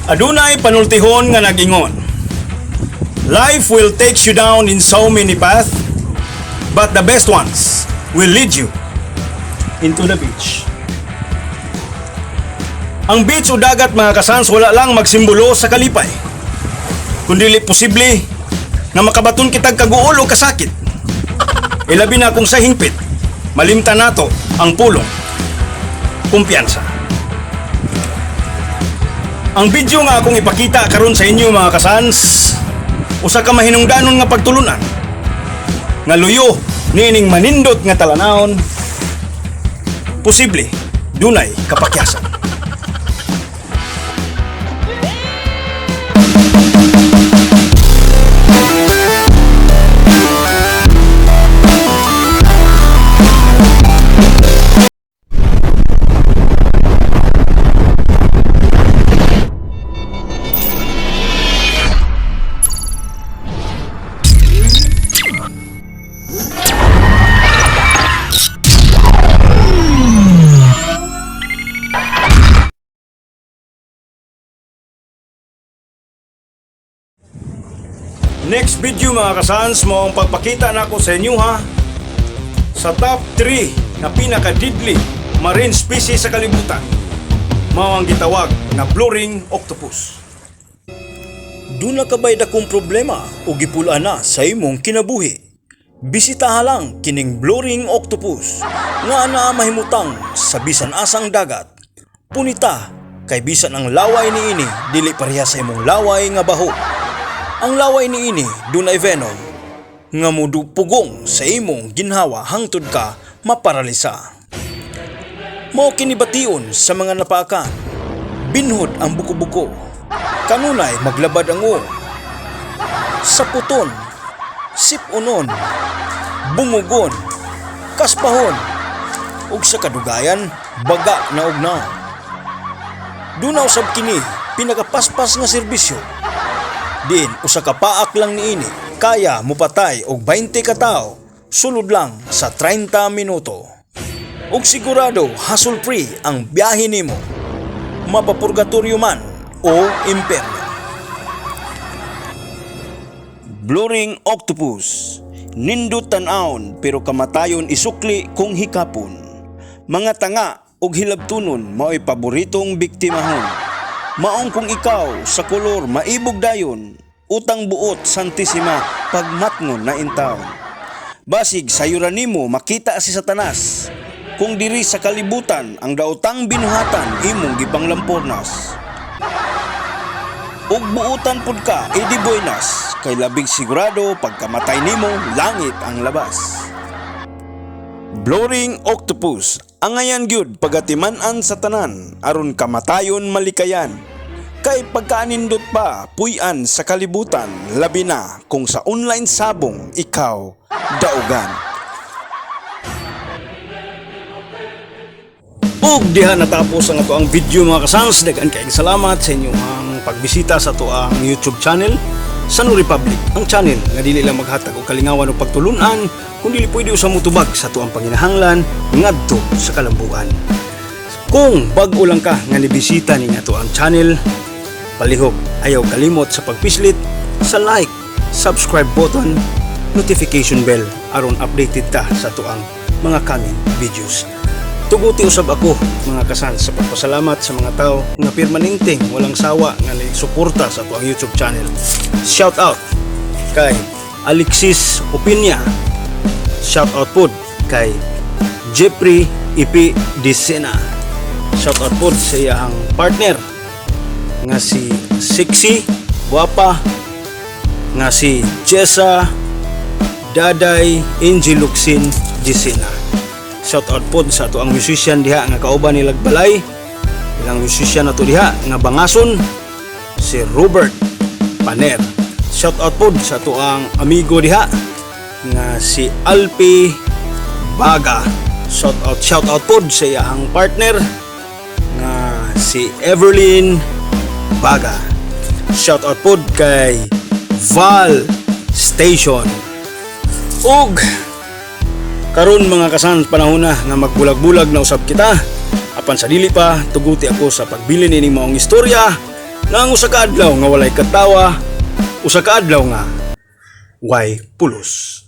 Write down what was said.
Adunay panultihon nga nag-ingon: "Life will take you down in so many paths, but the best ones will lead you into the beach." Ang beach o dagat, mga kasans, wala lang magsimbolo sa kalipay, kundili posible nga makabaton kitag kaguol o kasakit. Ilabi na kung sa hingpit, malimtan nato ang pulong, kumpiyansa. Ang video nga akong ipakita karon sa inyo, mga kasans, usa ka mahinungdanon nga pagtulunan nga luyo niining manindot nga talanawon, posible dunay kapakyasan. Next video, mga kasans, mo ang pagpakita nako sa inyo ha sa top 3 na pinaka-deadly marine species sa kalibutan. Mao ang gitawag na blue ring octopus. Duna ka ba'y dakong problema o gipul-an na sa imong kinabuhi? Bisitaha lang kining blue ring octopus nga anaa mahimutang sa bisan asang dagat. Punita kay bisan ang laway niini dili pareha sa imong laway nga baho. Ang laway niini dunay venom nga mudupugong sa imong ginhawa hangtod ka maparalisa. Mao kini bation sa mga napaakan. Binhod ang buko-buko. Kanunay maglabad ang uong. Saputon, sipunon, bungugon, kaspahon, ug sa kadugayan baga na og nawong. Duna usab kini pinakapaspas nga serbisyo. Diin usa ka paak lang niini kaya mupatay og 20 ka tawo sulod lang sa 30 minuto. Ug sigurado hassle free ang biyahe nimo. Mapapurgatorio man o impyerno. Blue ring octopus. Nindot tan-awon pero kamatayon isukli kung hikapon. Mga tanga ug hilabtunon mao'y paboritong biktimahon. Maong kung ikaw sa kolor maibog dayon, utang buot santisima pagmatngon na intawon. Basig sayura nimo makita si Satanas. Kung diri sa kalibutan ang daotang binuhatan imong gipanglampornas. Ug buutan pud ka edi buenas kay labing sigurado pagkamatay nimo langit ang labas. Blue ring octopus, angayan gyud pagatiman-an sa tanan aron kamatayon malikayan. Kay pagkaanindot pa puy-an sa kalibutan, labi na kung sa online sabong ikaw daugan. Ug diha natapos ang ato ang video, mga kasans. Daghan kayong salamat sa inyong ang pagbisita sa ato ang YouTube channel, Sanu Republic, ang channel nga dili lang maghatag og kalingawan o pagtulunan, kundi pwede usab motubag sa ato ang panginahanglan ngadto sa kalambuan. Kung bag-o lang ka nga nibisita ning ato ang channel, palihog ayaw kalimot sa pagpislit sa like, subscribe button, notification bell aron updated ta sa ato ang mga coming videos. Tuguti usab ako, mga kasan, sa pagpasalamat sa mga tao nga permanenteng walang sawa nga suporta sa ato ang YouTube channel. Shout out kay Alexis Opinia. Shout out pod kay Jeffrey Ipi Dicena. Shout out pod sa iyang partner nga si Sexy Guapa nga si Jessa Daday Angel Luxin Dicena. Shout out pod sa ato ang musician diha nga kauban ni Lagbalay. Ilang musician ato diha nga bangason si Robert Paner. Shout out pod sa ato ang amigo diha nga si Alpi Baga. Shout out pod sa iyang partner nga si Everlyn Baga. Shout out pod kay Val Station. Ug karon, mga kasan, panahon na nga magbulag-bulag na usab kita. Apan sa dili pa, tuguti ako sa pagbili nining maong istorya. Nga ang usa ka adlaw nga walay katawa, usa ka adlaw nga way pulos.